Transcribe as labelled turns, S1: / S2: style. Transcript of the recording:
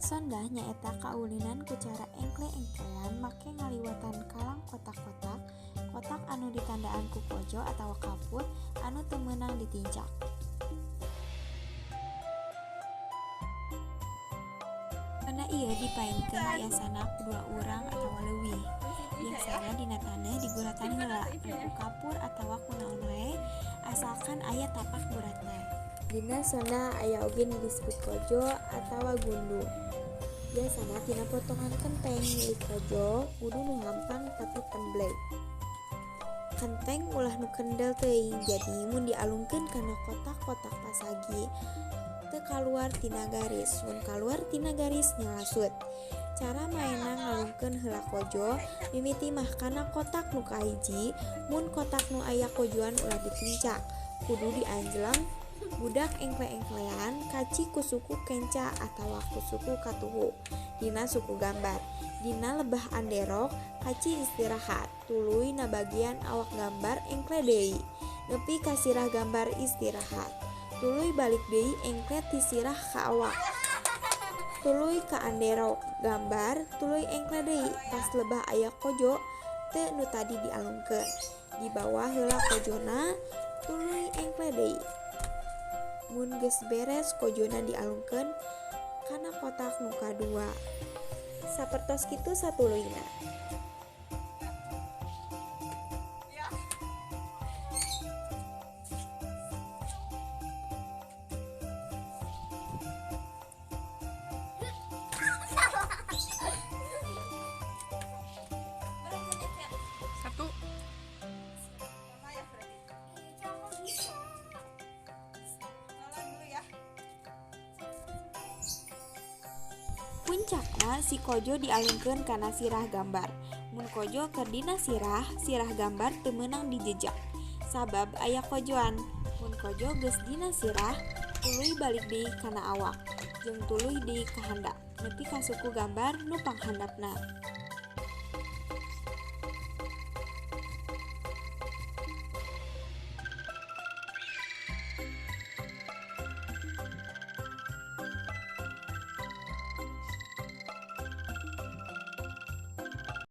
S1: Sondah nyaeta kaulinan ku cara engkle-engklean make ngaliwatan kalang kotak-kotak, kotak anu ditandaan ku kojo atawa kapur anu teu meunang ditincak. Sondah ieu dipaenkeun biasana ku dua urang atawa leuwih. Biasana dina taneuh diguratan heula ku kapur atawa ku naon wae asalkan aya tapak guratna. Dina sondah aya oge nu disebut kojo atawa gundu. Biasana tina potongan kenteng milik kojo kudu nu hampang tapi temblek. Kenteng ulah nu kendel teuing jadi mun dialungkeun kana kotak-kotak pasagi teu kaluar tina garis, mun kaluar tina garis nyalasut. Cara maenna ngalungkeun heula kojo mimiti mah kana kotak nu kahiji, mun kotak nu aya kojoan ulah ditincak, kudu dianjleng budak engkle-engklean kaci ku suku kenca atawa ku suku katuhu dina suku gambar. Dina lebah anderok kaci istirahat tuluy na bagian awak gambar engkle deui nepi ka sirah gambar istirahat tuluy balik deui engkle ti sirah ka awak tuluy ka anderok gambar tuluy engkle deui pas lebah aya kojo teu nu tadi dialungkeun dibawa heula kojona tuluy engkle deui. Mun geus beres kojona dialungkeun kana kotak nu kadua. Sapertos kitu satuluyna.
S2: Satu.
S1: Puncakna si kojo dialungkeun kana sirah gambar. Mun kojo keur dina sirah, sirah gambar teu meunang dijejak sabab aya kojoan. Mun kojo geus dina sirah, tuluy balik deui kana awak jeung tuluy deui ka handap nepi ka suku gambar nu panghandapna.